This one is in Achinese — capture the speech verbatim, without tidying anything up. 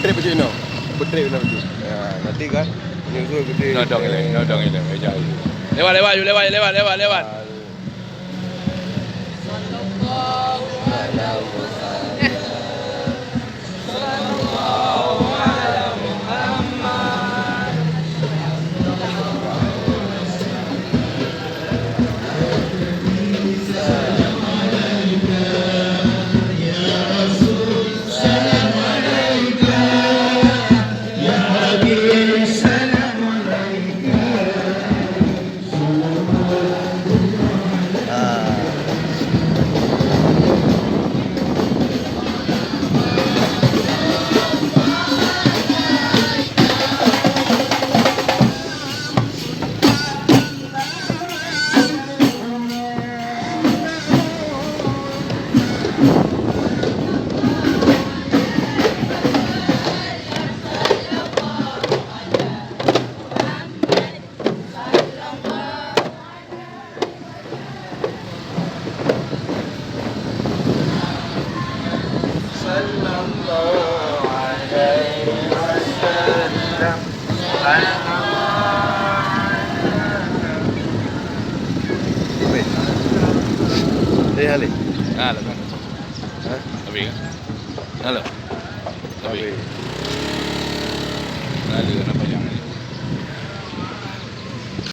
Trip macam inoe. Betrip inoe macam. Ya, nanti kan menyusul gede. Nodong ilai, nodong ilai, meja. Lewat, lewat, lewat, lewat, lewat, lewat. Sallallahu alaihi wasallam. Weh. Ni Halid. Ah, lah. Ha? Habis kan? Halo. Habis. Habis. Lalu kenapa?